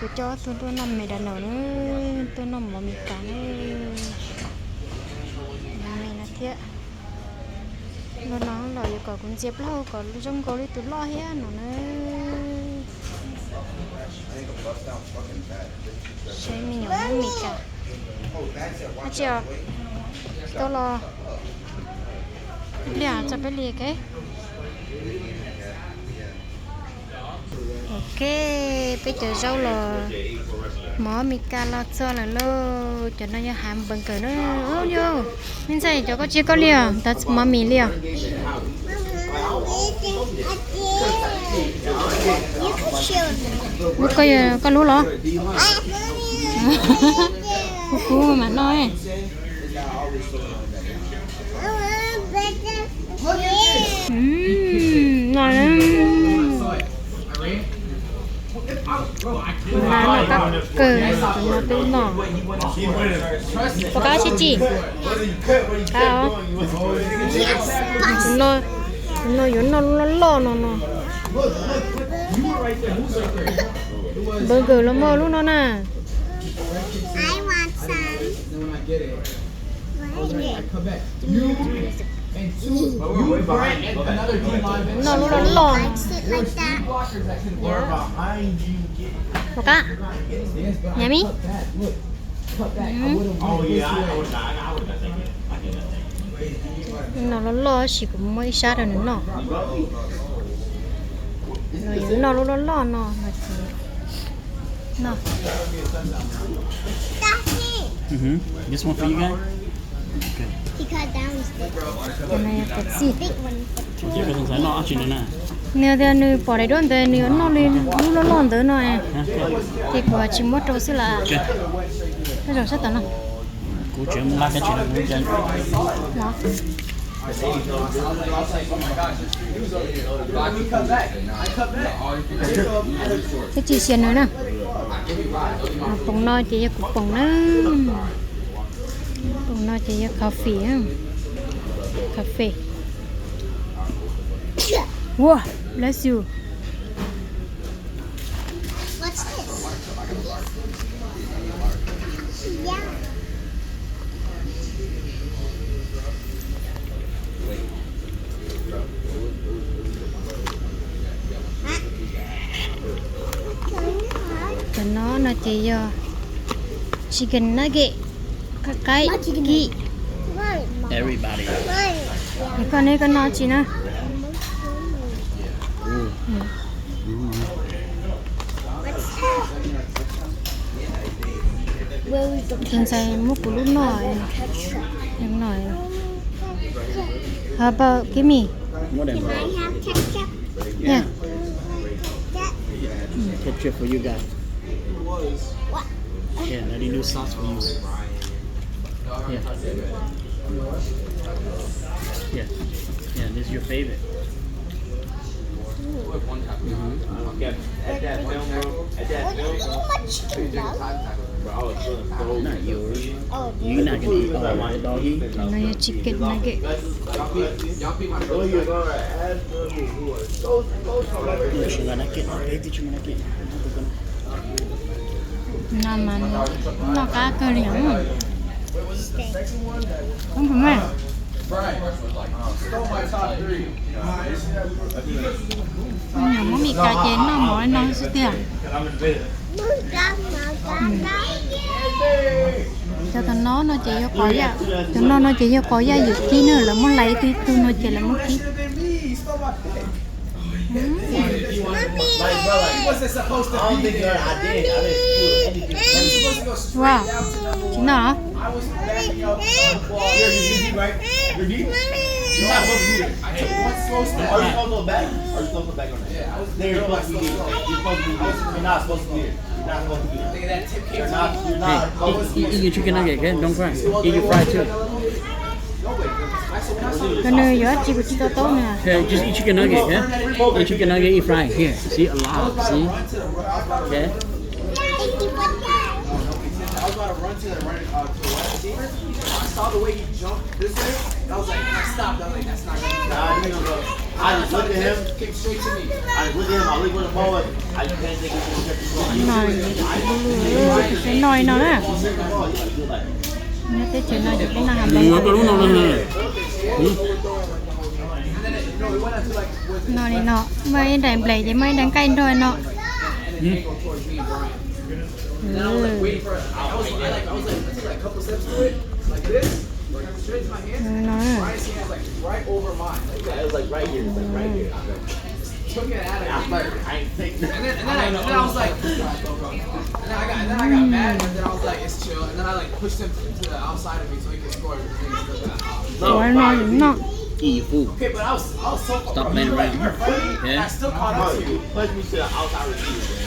Kuv coj ob tug tuaj noj McDonald's na, tuaj noj mov Meskas na. Mov Meskas no thiab. Npaj no los yuav kom kuv ntxias plaub hau kom zoo nkaus li tus loj thiab no na. Saib me nyuam Hmoob Meskas. Dab tsi os? Tau los. Ib pliag tso peb li, ok. Ok, peb cov zaub los, mov Meskas los txog lawm lauj. Cov no yog hamburger na. Yog, me ntxhais, cov koj tsis yog koj li os, ntawd mov Meskas li os. Lub koj yog koj lub los? Kub kub mam noj. No, no qab kawg, no twb noj. Puas qab tsis? Qab os. Tus no yuav noj lub loj loj no no. Burger los muaj lub no na. Noj lub loj loj no. Puas qab? Yummy. Noj loj loj tab sis kuv muab ib sab rau nws noj. Noj lub loj loj no no ces noj. This one for you guys? Okay. Nws tias nws pom daim duab ntawd nws yuav noj li lub loj loj ntawd no, ces kuv tsis muab rau xwb las. Koj zaum sab tom no. Twb tsis siav nws na. Poom no ces yog kuv poom na. Poom no ces yog coffee. Coffee. Wow, bless you. Cov no no ces yog chicken nugget, qaib kib. Koj neb koj noj tsi na? Tus ntxhais muab kuv lub noj, noj. How about give me? Yeah. Ketchup for you guys. Yeah, let me do sauce for you. Yeah. Yeah. Yeah, this is your favorite. Not yours. You're not gonna eat all of it, doggy. No yog chicken nugget. No mas noj qab kawg li os. Koob pus mas, me nyuam Hmoob Meskas ces noj mov li no xwb tiag. Cov tam no no ces yog qos yaj, tam no no ces yog qos yaj ywm kib na, lawv muab hlais ib tug ib tug no ces lawv muab kib. Wow, tsis noj. Hey, eat, eat, eat your chicken nugget, okay? Don't cry. Eat your fry too. Cov nws yuav dab tsi kuv tsis to taub nws. Okay, just eat chicken nugget, okay? Eat chicken nugget, eat fry. Here, see, alive, see? Okay? I was with him. Came straight to me. I was with him. I really want to follow it. I can't take it. Noj li no na. Nyob teb chaws no ces peb noj ham. Noj li no, muaj ib daim nplej ces muaj ib daim nqaij nrog no. Took it at him. And then, and then I, and then I was like, and then I got, and then I got mad, and then I was like, it's chill. And then I like pushed him to the outside of me so he could score. Ua no no. Okay, but I was, I was so fucking right. You're fighting, and I still caught up to you. Pushed me to the outside of the field.